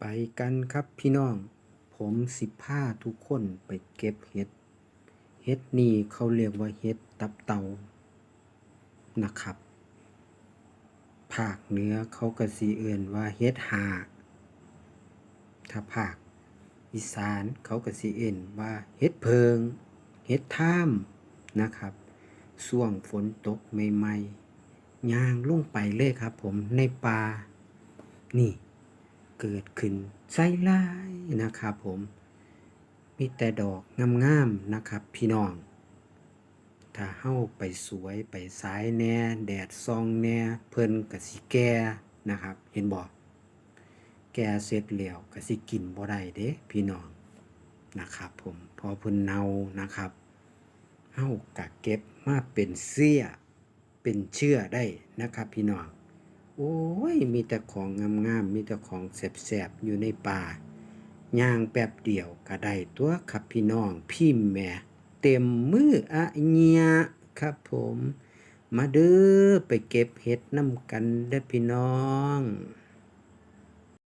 ໄປກັນຄັບພີ່ນ້ອງ, ຜົມຊິພາທຸກຄົນໄປເກັບເຫັດ. ເຫັດນີ້ເຂົາລຽກວ່າເຫັດຕັບເຕົ່ານະຄັບ. ພາກເໜືອເຂົາກະຊິເອີ້ນວ່າເຫັດຫາ, ຖ້າພາກອີສານເຂົາກະຊິເອີ້ນວ່າເຫັດເຜິ້ງ, ເຫັດທາມນະຄັບ. ຊ່ວງຝົນຕົກໃໝ່ໆ ຍ່າງລົງໄປເລີຍຄັບຜົມ ໃນປ່ານີ້ ເກີດຂຶ້ນໄຊຫຼາຍນະຄັບຜົມ, ມີແຕ່ດອກງາມໆນະຄັບພີ່ນ້ອງ. ຖ້າເຮົາໄປສວຍໄປສາຍແດ່ ແດດສ່ອງແດ່ ເພິ່ນກະຊິແກ່ນະຄັບ ເຫັນບໍ່? ແກ່ເສັດແລ້ວກະຊິກິນບໍ່ໄດ້ເດ້ພີ່ນ້ອງນະຄັບຜົມ, ເພາະເພິ່ນເນົ່ານະຄັບ. ເຮົາກະເກັບມາເປັນເຊື້ອ ເປັນເຊື້ອໄດ້ນະຄັບພີ່ນ້ອງ. ໂອ້ຍ ມີແຕ່ຂອງງາມໆ ມີແຕ່ຂອງແຊບໆ ຢູ່ໃນປ່າ, ຍ່າງແປັບດຽວກະໄດ້ຕົວະຄັບພີ່ນ້ອງ. ພີ້ແມ່ ເຕັມມືອະເຍະຄັບຜົມ. ມາເດີ ໄປເກັບເຫັດນຳກັນເດີພີ່ນ້ອງ.